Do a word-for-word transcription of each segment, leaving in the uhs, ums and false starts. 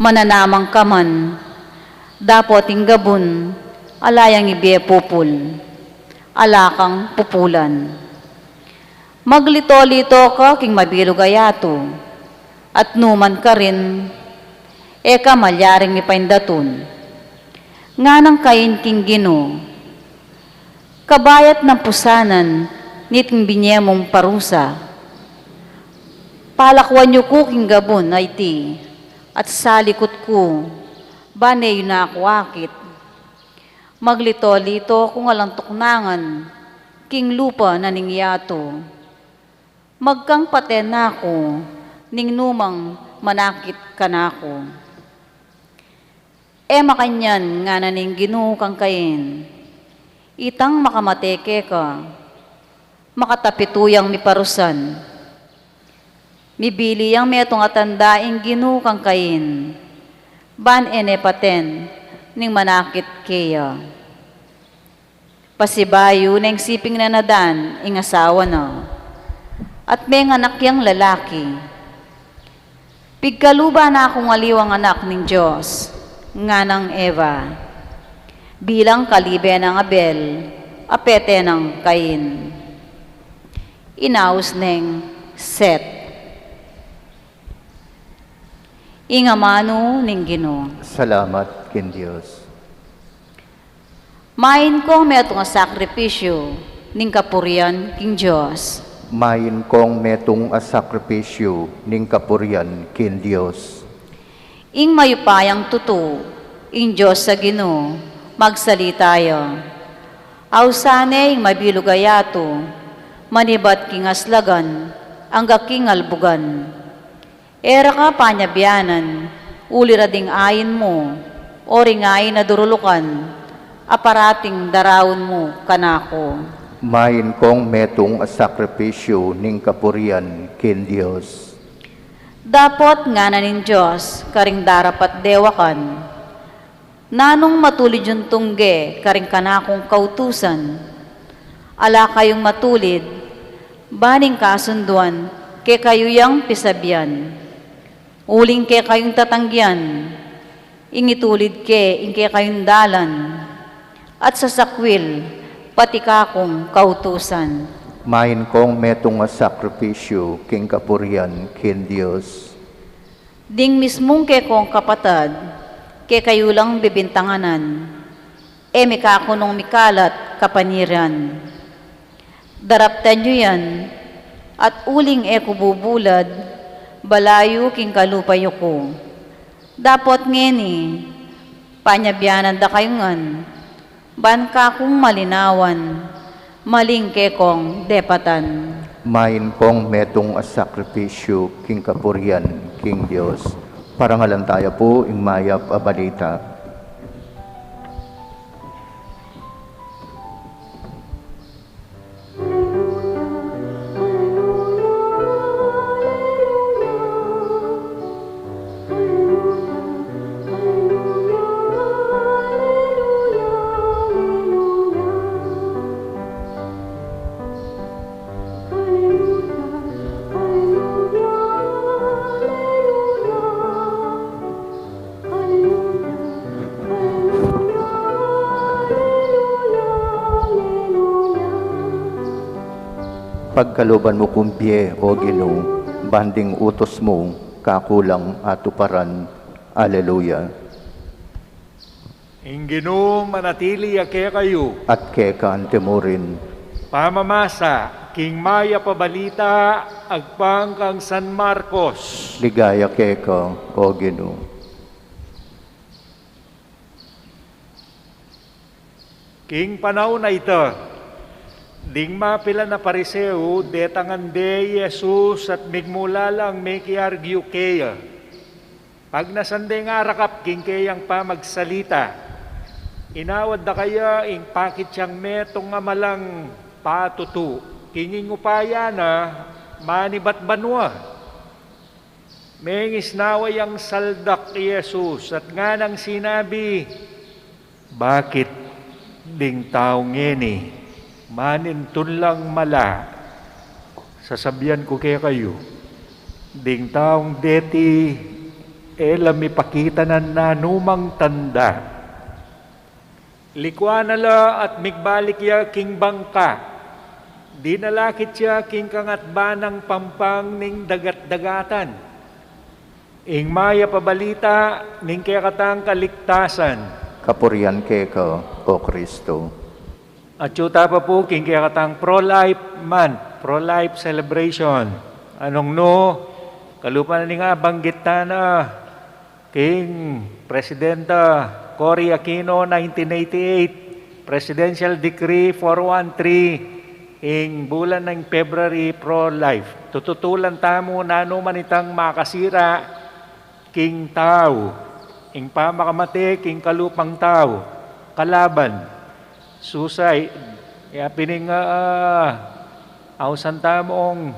Mananamang ka man, dapot ing gabun ala yang ibie pupul, ala kang pupulan. Maglito-lito ka king mabilug a yatu, at nu man karin, e ka malyaring mipaindatun. Nganang kain king Ginu, kabayat nang pusanan niting binie mung parusa. Palakuan yu ku king gabun a iti, at salikut ku, ban e yu na ku akit. Maglito-lito kung alang tuknangan king lupa na ning yatu. Magkang pate na ku ning nu mang manakit kanaku. E makanyan, ngana ning Ginu kang Cain, itang makamate keka, makatapitu yang miparusan. Mibili yang metung a tanda ing Ginu kang Cain, ban e ne paten ning manakit keya. Pasibayu neng siping na nadan ing asawa na, at menganak yang lalaki. Pigkaluban na kung aliwang anak ning Dios, nganang Eva, bilang kalibe nang Abel, a pete nang Cain. Inaus neng Set. Ing amanu ning Ginu. Salamat king Dios. Main kong metung a sakripisyu ning kapurian king Dios. Main kong metung a sakripisyu ning kapurian king Dios. Ing mayupayang tutu, ing Dios a Ginu, magsalita ya. Ausan ne ing mabilug a yatu, manibat king aslagan, angga king albugan. E ra ka panyabianan, uli ra ding ain mu, o ring ain a durulukan, a parating daraun mu kanaku. Main kong metung a sakripisyu ning kapurian king Dios. Dapot ngana ning Dios karing darapat dewakan, nanung matulid yung tungge karing kanakung kautusan? Ala kayung matulid, ban ing kasunduan kekayu yang pisabian. Uling kekayung tatanggian, ing itulid ke ing kekayung dalan, at sasakwil pati kakung kautusan. Main kong metung a sakripisyu king kapurian king Dios. Ding mismung kekong kapatad, kekayu lang bibintanganan, e mi kakunung mikalat kapanirian. Daraptan yu yan, at uling e ku bubulad, balayu king kalupa yu ku. Dapot ngeni, panyabianan da kayu ngan, ban kakung malinawan, maling kekong depatan. Main kong metung a sakripisyu king kapurian king Dios. Parangalan taya pu ing mayap a balita. Pagkaluban mu kung bie, O Ginu, ban ding utus mu kaku lang atuparan. Aleluya. Ing Ginu manatili ya kekayu. At keka anti mu rin. Pamamasa king Mayap a Balita agpang kang San Marcos. Ligaya keka, O Ginu. King panaun a ita, ding mapilan a Pariseo, detangan de i Jesus at migmula lang mekiargyu keya. Pagnasan deng arakap king keyang pamagsalita, inawad da kaya ing pakit yang metung a malang patutu. King ing upaya na, manibat banua. Mengisnawa yang saldak i Jesus at nganang sinabi, "Bakit ding taung ngeni manintun lang mala? Sasabian ku kekayu, ding taung deti E la mipakita ning nanumang tanda. Likuan na la at migbalik ya king bangka. Dinalakit ya king kangatban nang pampang ning dagat-dagatan. Ing mayap a balita ning kekatang kaligtasan. Kapurian keka, O Kristo. At yu ta pa pu king kekatang pro-life month, pro-life celebration. Nung nu, kalupa na ning abanggit ta na, king Presidenta Cory Aquino, nineteen eighty-eight, Presidential Decree four one three, ing bulan ning February, pro-life. Tututulan tamu nanu man itang makasira king tau, ing pamakamate king kalupang tau, kalaban, suicide, ya pin ing, ah, ausan tamung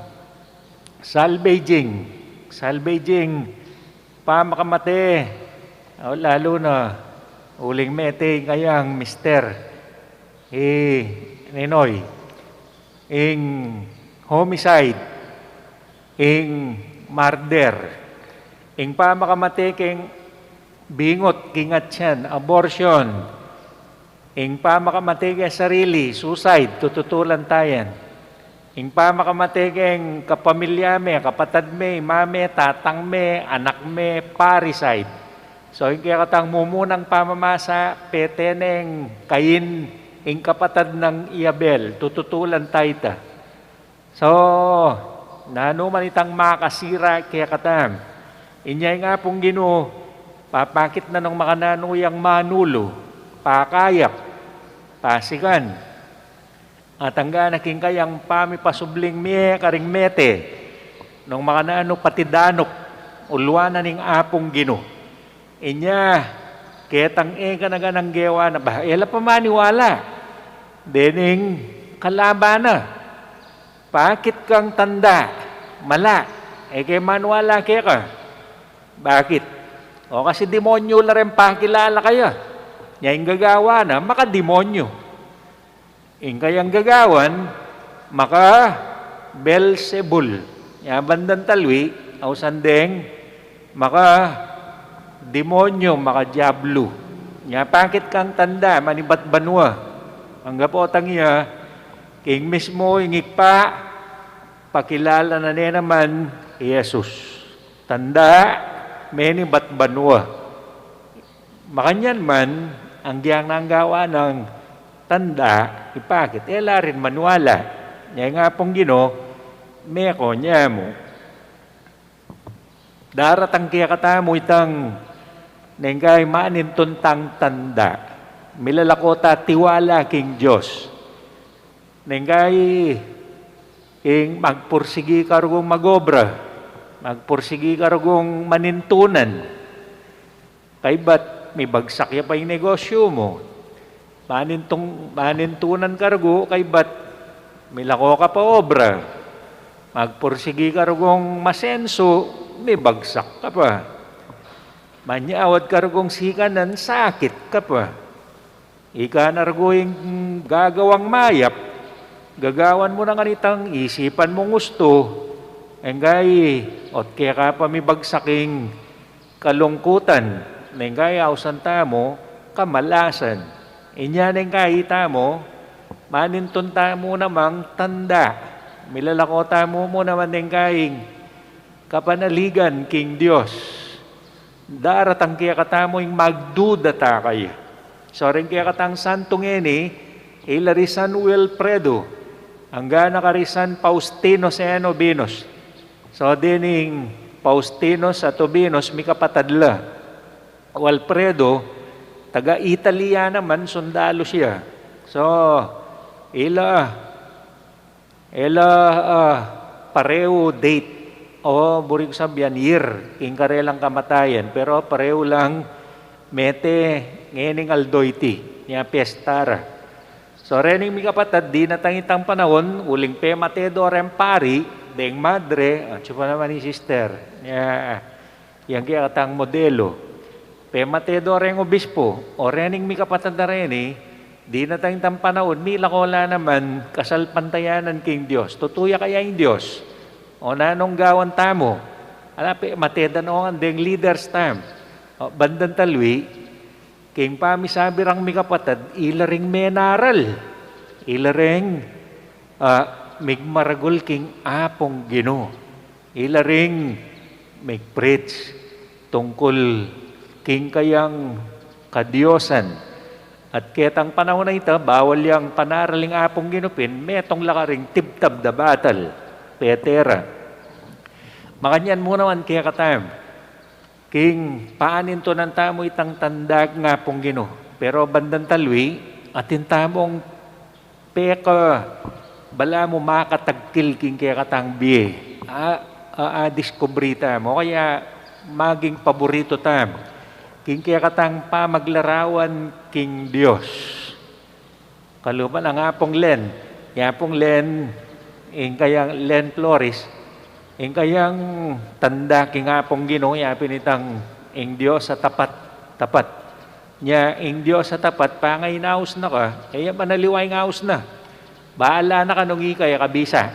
salvaging, salvaging pamakamate, o, lalu na uling mete ing kayang mister, i Ninoy, ing homicide, ing murder, ing pamakamate king bingut king atian, abortion, ing pamakamate king sarili, suicide, tututulan ta yan. Ing pamakamate king kapamilya me, kapatad me, ima me, tatang me, anak me, parricide. So, ing kekatang mumunang pamamasa, pete neng Cain, ing kapatad nang i Abel, tututulan ta ita. So, nanu man itang makasira kekatamu, inya ing Apung Ginu, papakit na nung makananu yang manulu, pakayap, pasikan, at angga na king kayang pamipasubling mie karing mete, nung makananu pati danuk, uluan na ning Apung Ginu. Inya, ketang e ka na ganang gewa na ba, e la pa maniwala dening kalaban na. Pakit kang tanda, mala, e ke maniwala keka. Bakit? O, kasi demonyu la ring pakilala kaya. Nya ing gagawan na, makademonyu. Ing kayang gagawan, maka Beelzebul. Nya bandang talwi, ausan deng makademonyu, makadiablu. Nya pakit kang tanda, manibat banua. Angga potang iya, king mismu ing Ibpa, pakilala na ne naman i Jesus. Tanda, menibat banua. Makanyan man, anggyang nang gawa nang tanda, ipakit, e la rin maniwala. Nya ing Apung Ginu, meko nya mu. Daratang kekatamu itang neng kay manintun tang tanda. Milalako ta tiwala king Dios. Neng kay ing magpursigi ka rugung mag-obra, magpursigi ka rugung manintunan. Kaybat mibagsak ya pa ing negosyu mu. Manintung, manintunan ka rugu, kaybat milako ka pa obra. Magpursigi ka rugung masensu, mibagsak ka pa. Manyawad ka rugung sikanan, sakit ka pa. Ika na rugu ing gagawang mayap, gagawan mu na ngan itang isipan mung ustu, engga i, ot keka pa mibagsak ing kalungkutan, neng kay ausan tamu kamalasan. Inya neng kay itamu, manintun tamu namang tanda. Milalako tamu mu naman neng kay ing kapanaligan king Dios. Daratang kekatamu ing magduda ta kaya. So, reng kekatang santu ngeni, ila ri San Wilfredo, angga na kari San Faustino Seno Binus. So, dening Faustinus at Ubinus, mikapatad la. Walfredo, taga Italia naman, sundalu siya. So, ila, ila, ah, parehu date. O, buri ku sabian, year, king karelang kamatayan. Pero parehu lang mete ngening aldo iti, nya piyesta ra. So, rening mikapatad, dinatang itang panaun, uling pemate do reng pari, deng madre, atsu pa naman i sister. Nya, yang kekatang modelo. Pemate do reng obispo, o rening mikapatad a reni, dinatang itang panaun, milako la naman kasalpantayanan king Dios. Tutu ya kaya ing Dios? O nanung gawan tamu? Ala pe, mate da no ngan deng leaders tam. O, bandang talwi, king pamisabi rang mikapatad, ila ring menaral. Ila ring, ah, migmaragul king Apung Ginu. Ila ring mig-preach tungkul king kayang kadiosan. At ketang panaun a ita, bawal yang panaral ing Apung Ginu pin, metung la karing tibtab da batal, pete ra. Makanyan mu naman kekatamu, king panintunan tamu itang tanda king Apung Ginu. Pero bandang talwi, atin tamung peka balamu makatagkil king kekatang bie. A, a, a, diskubri tamu. O kaya maging paborito tamu king kekatang pamaglarawan king Dios. Kalupa nang Apung Len. I Apung Len, ing kayang Len Flores, ing kayang tanda king Apung Ginu, yapin itang ing Dios a tapat, tapat. Nya, ing Dios a tapat, pangaynaus na ka, e ya manaliwa ing aus na. Bahala na ka nung ika ya kabisa.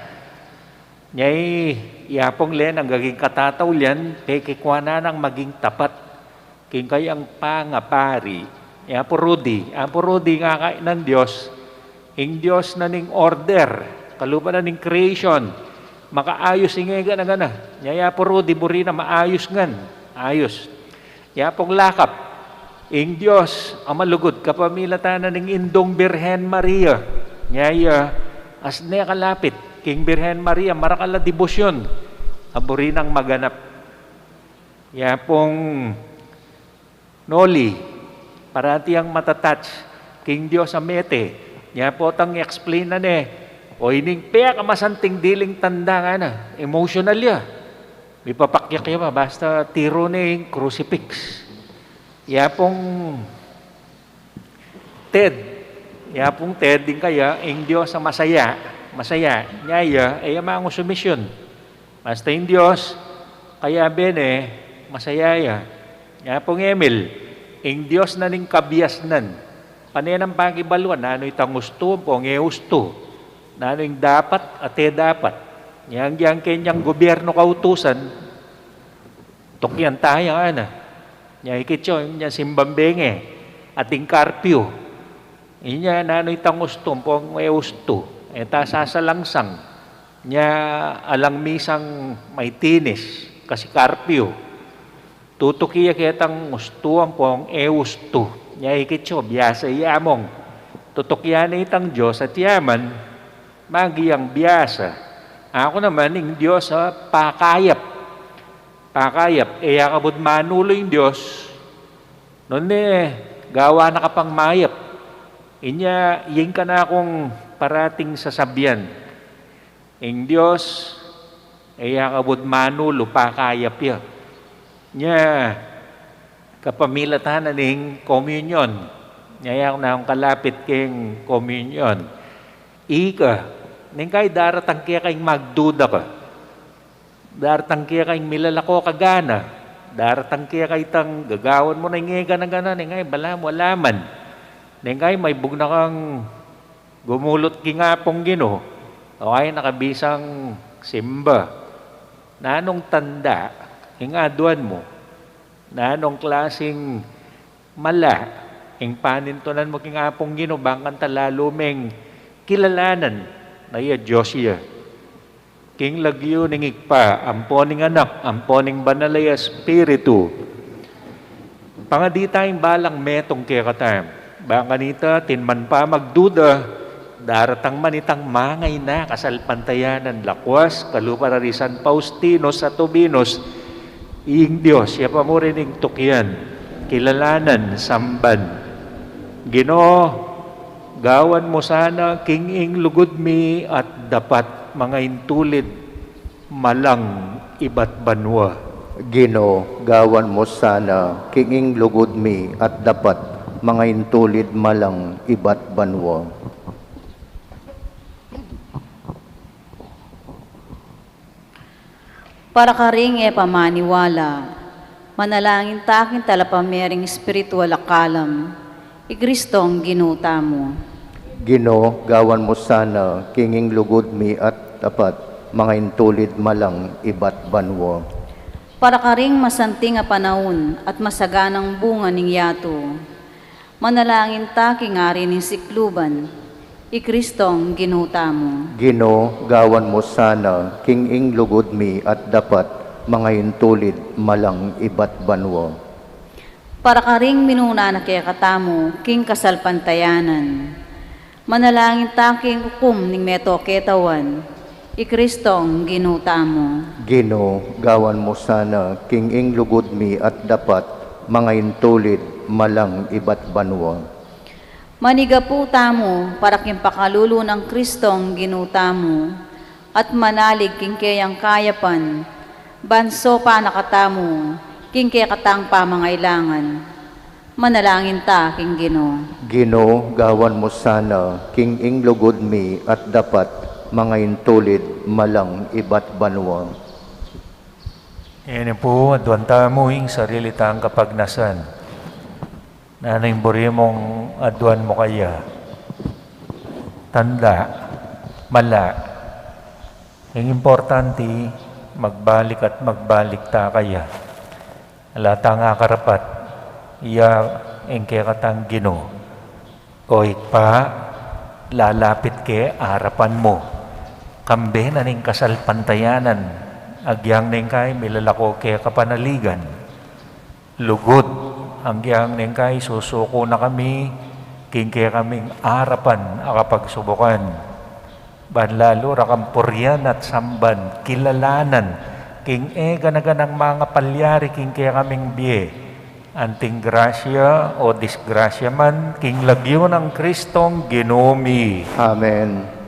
Nya, i Apung Len, angga king katataulian, pekikua na nang maging tapat king kayang pangapari. I Apu Rudy, Apu Rudy, ngakainan Dios, ing Dios na ning order, kalupa na ning creation, makaayus ing egana-gana. Nya, i Apu Rudy, buri na maayus ngan, ayus. I Apung Lakap, ing Dios a malugud kapamilatan na ning Indung Birhen Maria. Nya, iya, as ne kalapit king Birhen Maria, marakal a debosyun a buri nang maganap. I Apung Noli, parati yang matatouch king Dios a mete. Nya potang i-explain na ne, o ining pekamasanting diling tanda ngana, emotional ya. Mipapakyak ya pa, basta tiru ne ing crucifix. I Apung Ted, i Apung Ted, ing kaya, ing Dios a masaya, masaya. Nya, iya, e ya mangusu misyun. Basta ing Dios, kaya bene, masaya ya. I Apung Emil, ing Dios na ning kabiasnan. Pane nang pakibaluan, nanu itang ustu, ampong e ustu. Nanu ing dapat, at e dapat. Yang, yang kenyang gobyernu kautusan, tukyan taya ngana. Nya ikit yu, nya simbang bengi, ating curfew. Inya, nanu itang ustu, ampong e ustu. E ta sasalangsang. Nya alang misang maitinis, kasi curfew. Tutuki ya ketang ustu ampong e ustu. Nya ikit yu, biasa ya mung tutukian ne itang Dios at yaman, maging biasa. Aku naman ing Dios a pakayap. Pakayap, e ya kabud manulu ing Dios. Nune, gawa na ka pang mayap. Inya, ing kanakung parating sasabian. Ing Dios, e ya kabud manulu, pakayap ya. Nya, kapamilatan na ning komunyon. Nya, e ya na kalapit king komunyon. Ika, neng kai daratang keka ing magduda ka. Daratang keka ing milalako ka gana. Daratang keka itang gagawan mu na ing egana-gana, neng kai balamu alaman. Neng kai maibug na kang gumulut king Apung Ginu, o ay nakabisang simba. Nanung tanda ing aduan mu? Nanung klasing mala ing panintunan mu king Apung Ginu, bang kanta lalu meng kilalanan na iya Dios ya? King lagyu ning Ibpa, ampo ning Anak, ampo ning Banal a Espiritu. Pangadi taya ing balang metung kekatamu. Bang kanita, atin man pamagduda, daratang man itang mangayna kasalpantayanan, lakwas kalupa da ri San Faustino Satubinus, ing Dios, ya pa mu rin ing tukian, kilalanan, samban. Ginu, gawan mu sana king ing lugud mi at dapat mangaintulid malang ibat banua. Ginu, gawan mu sana king ing lugud mi at dapat mangaintulid malang ibat banua. Para karing e pamaniwala, manalangin ta king talapamering espiritual a kalam, i Kristong Ginu tamu. Ginu, gawan mu sana king ing lugud mi at dapat mangaintulid malang ibat banua. Para karing masanting a panaun at masaganang bunga ning yatu, manalangin ta king Ari ning sikluban, i Kristong Ginu tamu. Ginu, gawan mu sana king ing lugud mi at dapat mangaintulid malang ibat banua. Para karing minuna na kekatamu king kasalpantayanan, manalangin ta king ukum ning meto ketawan, i Kristong Ginu tamu. Ginu, gawan mu sana king ing lugud mi at dapat mangaintulid malang ibat banua. Manigapu tamu para king pakalulu nang Kristong Ginu tamu, at manalig king keyang kayapan, ban sopan na katamu king kekatang pamangailangan. Manalangin ta king Ginu. Ginu, gawan mu sana king ing lugud mi at dapat mangaintulid malang ibat banua. Ini pu, aduan tamu ing sarili tang kapagnasan. Nanu ing buri mung aduan mu kaya? Tanda, mala. Ing importanti, magbalik at magbalik ta kaya. Ala tang akarapat, iya ing kekatang Ginu. O Ibpa, lalapit ke arapan mu. Kambe na ning kasalpantayanan, agyang neng kay milalako ke kapanaligan. Lugud, agyang neng kay susuku na kami, king kekaming arapan a kapagsubukan. Ban lalu ra kang purian at samban, kilalanan, king e gana-ganang mangapalyari king kekaming bie. Anting grasya o disgrasya man, king lagyu nang Kristong Ginu mi. Amen.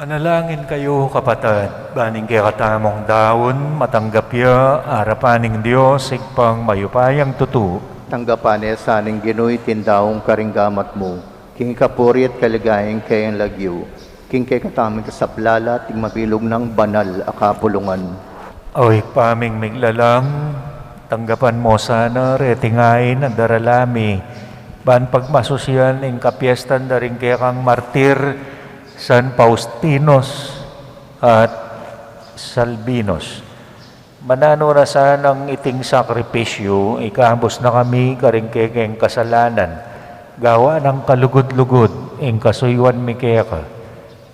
Manalangin kayu, kapatad, ban ing kekatamung daun matanggap ya arapan ning Dios, Ibpang mayupayang tutu. Tanggapan na sa ning Ginu iting daun karing gamat mu, king kapurian at kaligayan ning keyang lagyu, king kekatamung kasaplalan at king mabilug nang banal a kapulungan. O Ibpa ming miglalang, tanggapan mu sana reting ain a darala mi, ban pagmasusian ing kapiestan da ring kekang martir, San Faustinos at Salvinos. Mananu na sanang iting sakripisyu, ikabus na kami karing kekeng kasalanan, gawa nang kalugud-lugud ing kasuyuan mi keka.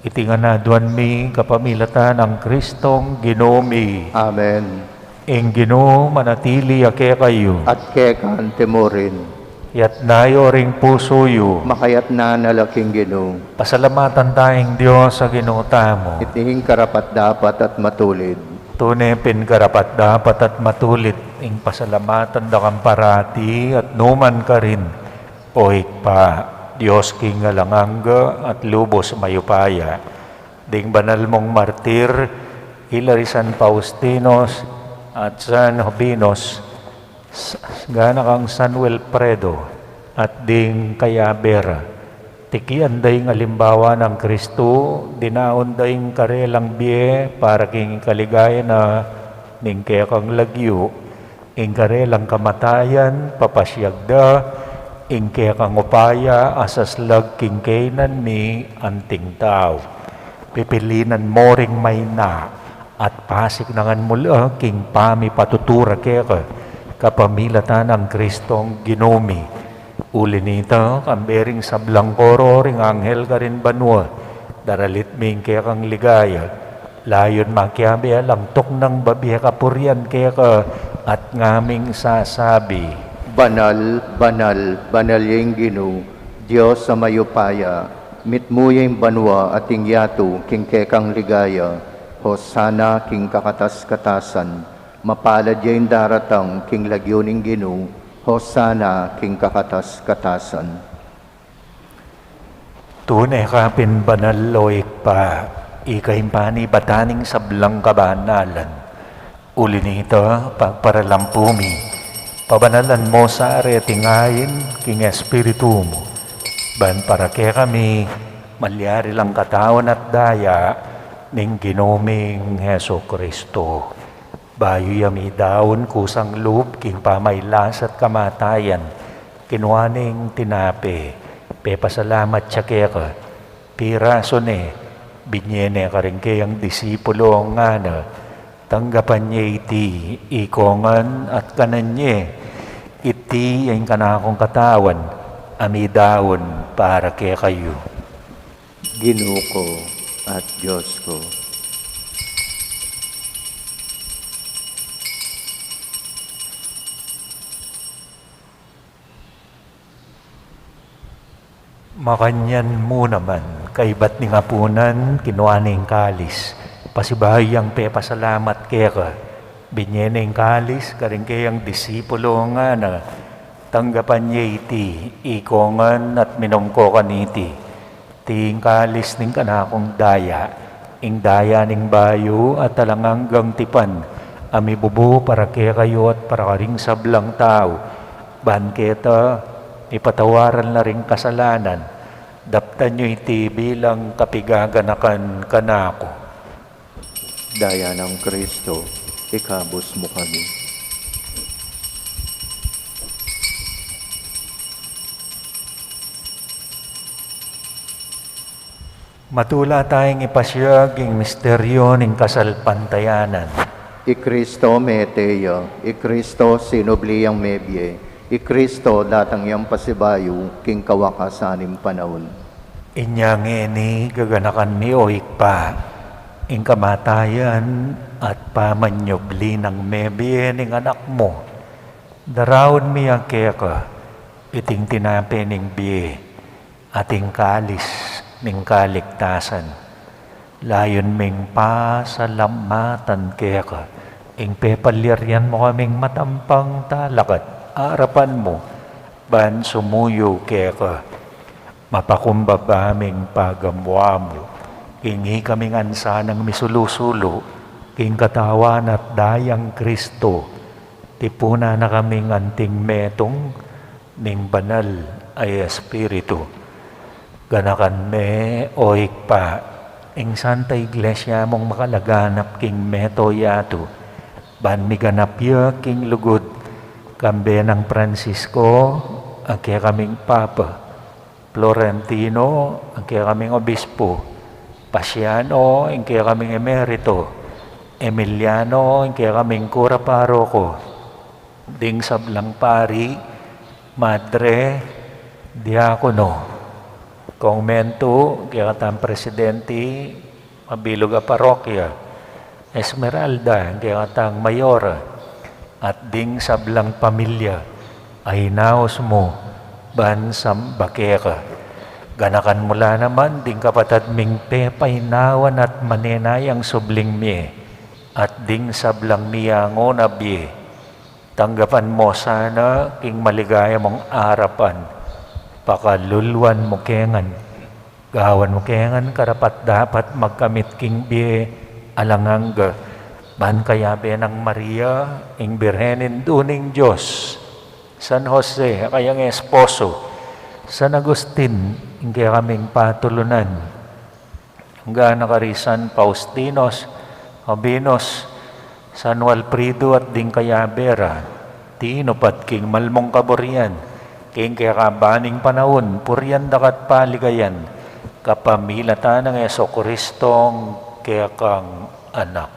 Iti ngan aduan mi kapamilatan nang Kristong Ginu mi. Amen. Ing Ginu manatili ya kekayu. At keka mu rin. Yatna yu ring pusu yu. Makayatna na la king Ginu. Pasalamatan taya ing Dios a Ginu tamu. Iti ing karapat-dapat at matulid. Tune pin karapat-dapat at matulid ing pasalamatan da kang parati at nukarin man, O Ibpa, Dios king alang angga at lubus mayupaya. Ding banal mung martir, ila ri San Faustinos at San Jovinos, s-, gana kang San Wilfredo, at ding kayabe ra. Tikian da ing alimbawa nang Kristu, dinaun da ing karelang bie para king kaligayan na ning kekang lagyu. Ing karelang kamatayan, papasiag da ing kekang upaya a saslag king kaynan mi anting tau. Pipilinan mu ring maina at pasiknangan mu la king pamipatutu ra keka kapamilatan nang Kristong Ginu mi. Uli nita, kambe ring sablang koro ring anghel karin banua, daralit mi ing kekang ligaya. Layun makiabe alang tuknang babie kapurian keka at ngaming sasabi, Banal, banal, banal ya ing Ginu, Dios a mayupaya, mitmu ya ing banua at ing yatu king kekang ligaya. Hosana king kakatas-katasan. Mapalad ya ing daratang king lagyu ning Ginu. Hosana king kakatas-katasan. Tune ka pin banal, o Ibpa, ika ing panibatan ning sablang kabanalan. Uli nita, pagparalampu mi, pabanalan mu sa reting ain king Espiritu mu, ban para kekami malyari lang katawan at daya ning Ginu ming Jesucristo. Bayu ya midaun kusang lub king pamailas at kamatayan, kinua ne ing tinape, pepasalamat ya keka, pirasu ne, binye ne karing keyang disipulu, ngana, tanggapan ye iti ikong ngan at kanan ye, iti ya ing kanakung katawan a midaun para kekayu. Ginu ku at Dios ku. Makanyan mu naman, kaibat ning apunan, kinua ne ing kalis, pasibayu yang pepasalamat keka, binye ne ing kalis karing keyang disipulu, ngana, tanggapan ye iti ikong ngan at minum ko kaniti. Iti ing kalis ning kanakung daya, ing daya ning bayu at alang anggang tipan, a mibubu para kekayu at para karing sablang tau, ban keta mipatawaran la ring kasalanan. Daptan yu iti bilang kapigaganakan kanaku. Daya nang Kristo, ikabus mu kami. Matula tayang ipasiag ing misteryu ning kasalpantayanan. I Kristo mete ya, i Kristo sinubli yang mebie, i Kristo datang yang pasibayu king kawakasan ning panaun. Inya ngeni gaganakan mi, o Ibpa, ing kamatayan at pamanyubli nang mebie ning Anak mu. Daraun mi ya keka iting tinape ning bie at ing kalis ning kaligtasan. Layun ming pasalamatan keka ing pepalyarian mu kaming matampang talakad arapan mu ban sumuyu keka. Mapakumbaba ming pagamuamu king ikaming ansanang misulu-sulu king katawan at dayang Kristo. Tipunan na kaming anting metung ning Banal a Espiritu. Ganakan me, o Ibpa, ing Santa Iglesia mung makalaganap king meto yatu, ban miganap ya king lugud, kambe nang Francisco a kekaming Papa, Florentino a kekaming Obispo, Paciano a kekaming Emerito, Emiliano a kekaming Kura Paroko, ding sablang pari, madre, diakono, kongmentu, kekatang presidenti, mabilug a parokya, Esmeralda, kekatang mayora, at ding sablang pamilya a inaus mu ban samba keka. Ganakan mu la naman ding kapatad ming pepainawan at manenayang subling mie, at ding sablang miyangu na bie. Tanggapan mu sana king maligaya mung arapan. Pakalulwan mu ke ngan. Gawan mu ke ngan karapat-dapat magkamit king bie alang angga, ban kayabe nang Maria, ing Birhen Indu ning Dios, San Jose a kayang esposo, San Agustin, ing kekaming patulunan, angga na kari San Faustinos, Jobinos, San Walfrido at ding kayabe ra, tinupat king malmung kaburian, king kekaban ning panaun, purian da ka at paligayan, kapamilatan nang Jesucristong kekang Anak.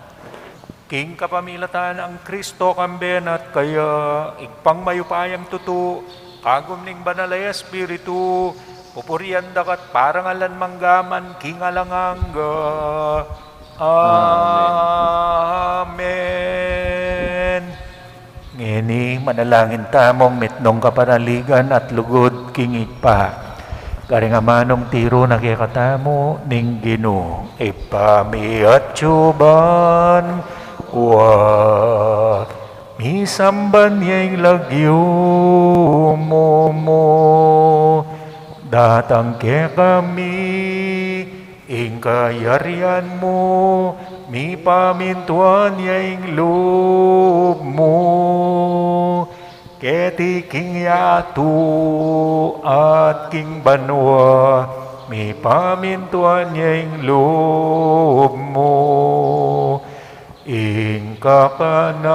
King kapamilatan nang Kristo, kambe na at kaya, Ibpang mayupayang tutu, kagum ning Banal a Espiritu, pupurian da ka at parangalan mangga man king alang angga. Amen. Amen. Ngeni, manalangin tamung mitmung kapanaligan at lugud king Ibpa. Karing amanung tiru na kekatamu ning Ginu. Ibpa mi, atyu ka banua, misamban ya ing lagyu mu, datang kekami ing kayarian mu, mipamintuan ya ing lub mu, keti king yatu at king banua, mipamintuan ya ing lub mu. Ing kakanan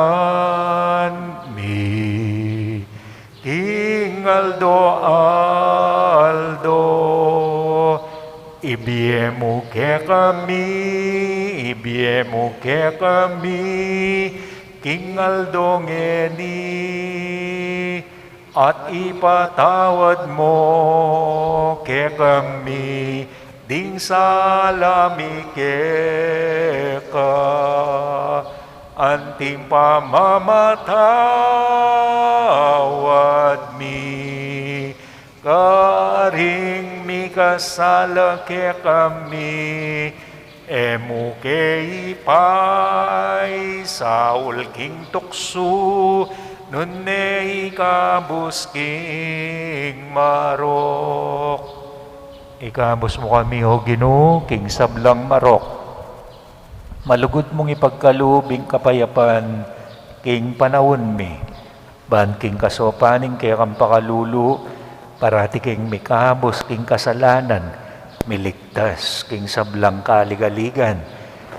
mi king aldo-aldo, ibie mu kekami, ibie mu kekami king aldo ngeni, at ipatawad mu kekami ding sala mi keka, anti ing pamamatawad mi karing mikasala kekami, e mu ke ipaisaul king tuksu, nune ikabus king marok. Ikabus mu kami, O Ginu, king sablang marok. Malugud mung ipagkalub ing kapayapan king panaun mi, ban king kasaupan ning kekang pakalulu, parati kaming mikabus king kasalanan, miligtas king sablang kaligaligan,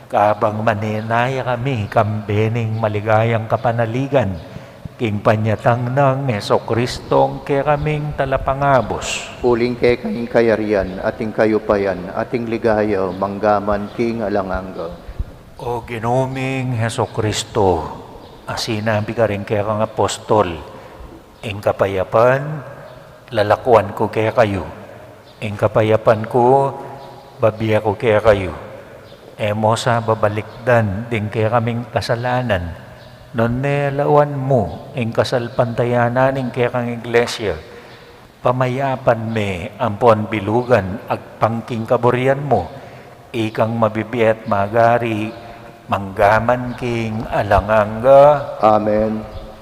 kabang manenaya kami kambe ning maligayang kapanaligan, king panyatang nang Jesucristong kekaming Talapangabus. Uling keka ing kayarian, at ing kayupayan, at ing ligaya, mangga man king alang angga. O Ginu ming Jesucristo, a sinabi karing kekang apostol, Ing kapayapan lalakuan ku kekayu, ing kapayapan ku babie ku kekayu. E mu sa babalikdan ding kekaming kasalanan, nune lawan mu ing kasalpantayanan ning kekang Iglesia. Pamayapan me ampon bilugan agpang king kaburian mu, ikang mabibie at magari, mangga man king alang angga. Amen.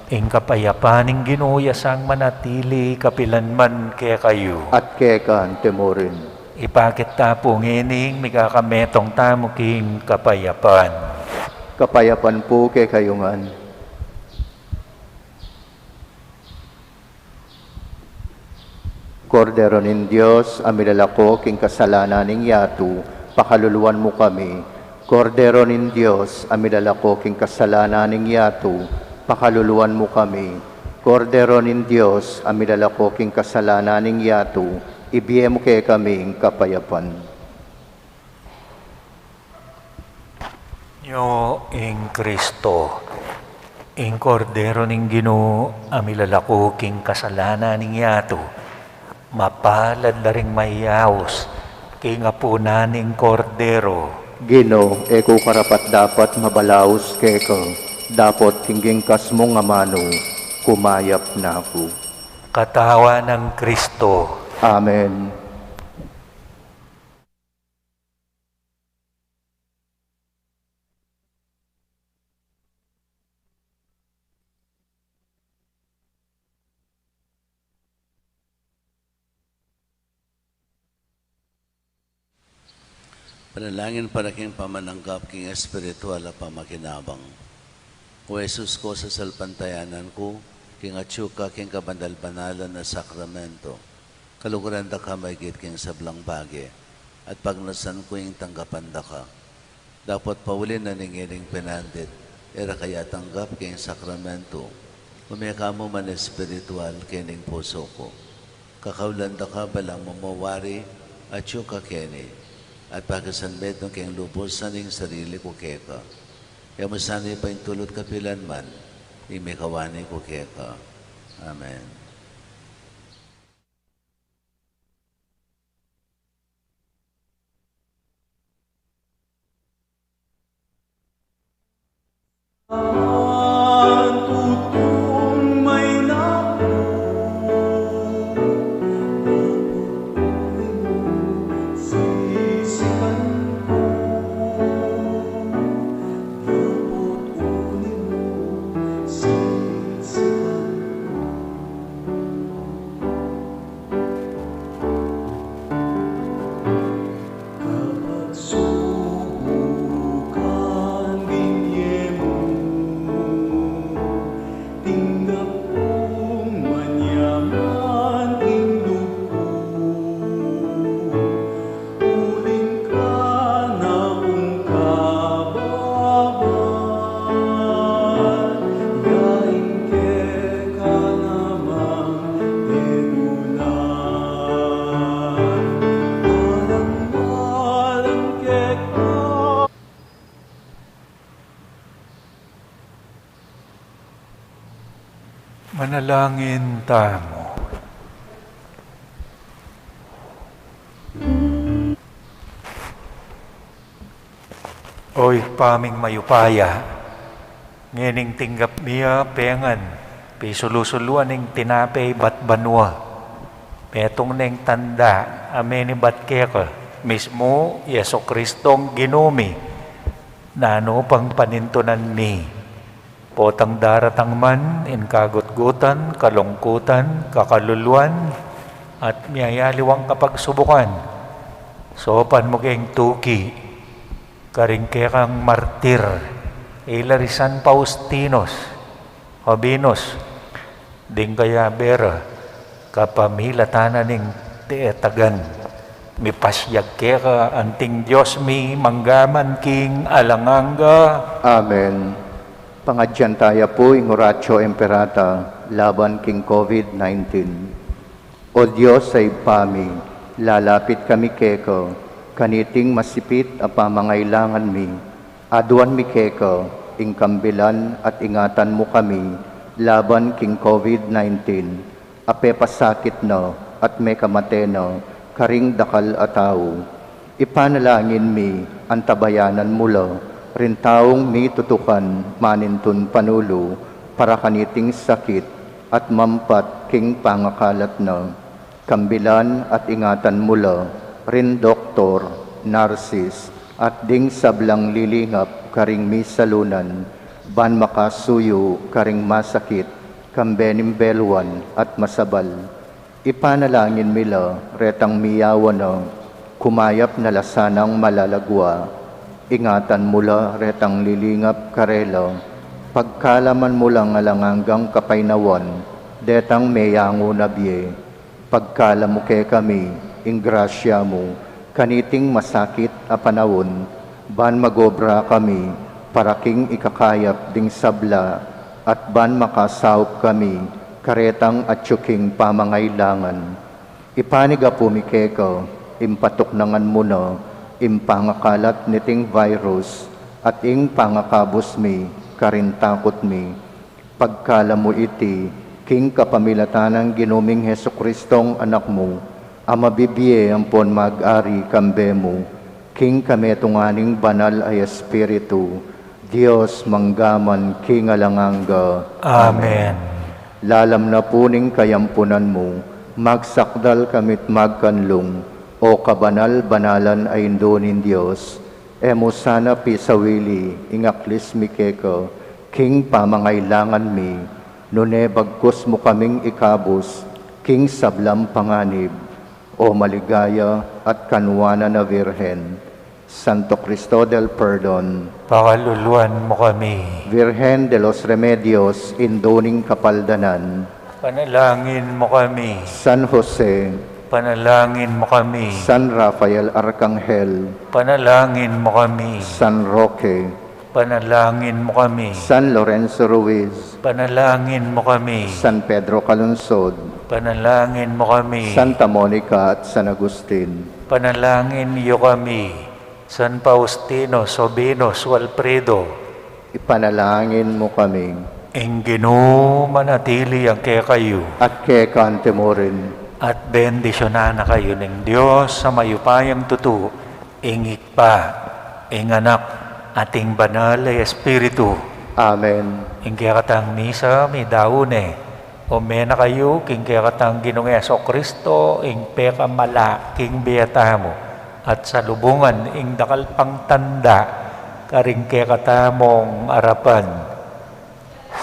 Ing kapayapan ning Ginu ya sang manatili kapilan man kekayu. At keka naman murin. Ipakit ta pu ngening mikakametung tamu king kapayapan. Kapayapan pu kekayu ngan. Kordero ning Dios, a milalako king kasalanan ning yatu, pakaluluan mu kami. Kordero ning Dios, a milalako king kasalanan ning yatu, pakaluluan mu kami. Kordero ning Dios, a milalako king kasalanan ning yatu, ibie mu kekami ing kapayapan. Nyo ing Kristo, ing Kordero ning Ginu, a milalako king kasalanan ning yatu. Mapalad la ring mayaus king apunan ning Kordero. Ginu, e ku karapat-dapat mabalaus keka, dapot king gingkas mung amanu, kumayap na ku. Katawan nang Kristo. Amen. Panalangin para king pamananggap king espiritual a pamakinabang. O Jesus ku, sasalpantayanan ku king atyu ka king kabanal-banalan a sakramento. Kaluguran da ka maigit king sablang bage, at pagnasan ku ing tanggapan da ka. Dapot pauli na ning ining penandit, e ra ka ya tanggap king sakramento, ume ka mu man espiritual kening pusu ku. Kakaulan da ka balang mamawari atyu ka keni, at pakisanmetung keng lubusan ing sarili ku keka. Iya mu sana ing paintulut kapilan man, ing mikawani ku keka. Amen. Manalangin tamu. O Ibpa ming mayupaya, ngening tinggap mi ya pengan pisulu-suluan ing tinape ibat banua, metung neng tanda a menibat keka, mismu i Jesucristong Ginu mi, nanu pang panintunan mi, potang daratang man ing kagutgutan, kalungkutan, kakaluluan, at miyayaliwang kapagsubukan, saupan mu keng tuki karing kekang martir, ila ri San Faustinos, Jovinus, ding kayabera, kapamilatan na ning tetagan. Mipasyag keka anting Dios mi mangga man king alang angga. Amen. Pangadyan taya pu ing Oratio Imperata laban king COVID nineteen. O Dios a Ibpa mi, lalapit kami keka, kaniting masipit a pamangailangan mi, aduan mi keka, ing kambilan at ingatan mu kami, laban king COVID nineteen, a pepasakit na at mekamate na karing dakal a tau. Ipanalangin mi, antabayanan mu la ring taung mitutukan manintun panulu para kaniting sakit at mampat king pangakalat na. Kambilan at ingatan mu la ring doktor, narsis, at ding sablang lilingap karing misalunan, ban makasuyu karing masakit, kambe ning beluan at masabal. Ipanalangin mi la retang miyawan na, kumayap na la sanang malalagua. Ingatan mu la retang lilingap karela, pagkalaman mu lang alang anggang kapaynawan detang meyangu na bie. Pagkala mu kekami ing grasya mu kaniting masakit a panaun, ban magobra kami para king ikakayap ding sabla, at ban makasaup kami karetang atyu king pamangailangan. Ipanigapu mi keka ing patuknangan mu na ing pangakalat niting virus, at ing pangakabus mi karing takut mi. Pagkala mu iti king kapamilatan nang Ginu ming Jesucristong Anak mu, a mabibie ampon mag-ari kambe mu, king kametungan ning Banal a Espiritu, Dios mangga man king alang angga. Amen. Lalam na pu ning kayampunan mu, magsakdal kami't magkanlung, O kabanal-banalan a Indu ning Dios, e mu sana pisawili ing aklis mi keka king pamangailangan mi, nune bagkus mu kaming ikabus king sablang panganib, O maligaya at kanuanan a Virgen. Santo Cristo del Perdon, pakaluluan mu kami. Virgen de los Remedios, Indu ning Kapaldanan, panalangin mu kami. San Jose, panalangin mu kami. San Rafael Arcangel, panalangin mu kami. San Roque, panalangin mu kami. San Lorenzo Ruiz, panalangin mu kami. San Pedro Calungsod, panalangin mu kami. Santa Monica at San Agustin, panalangin yu kami. San Faustino, Sabino, Walfredo, Ipanalangin mu kami. Ing Ginu manatili ya kekayu. At keka mu rin. At bendisyunan na kayu ning Dios a mayupayang tutu, ing Ibpa, ing Anak, at ing Banal a Espiritu. Amen. Ing kekatang misa, midaun ne. Ume na kayu king kekatang Ginung Jesucristo, ing pekamala king bie tamu, at salubungan ing dakal pang tanda karing kekatamung arapan.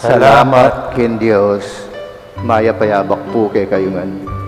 Salamat king Dios. Mayap a abak pu kekayu ngan.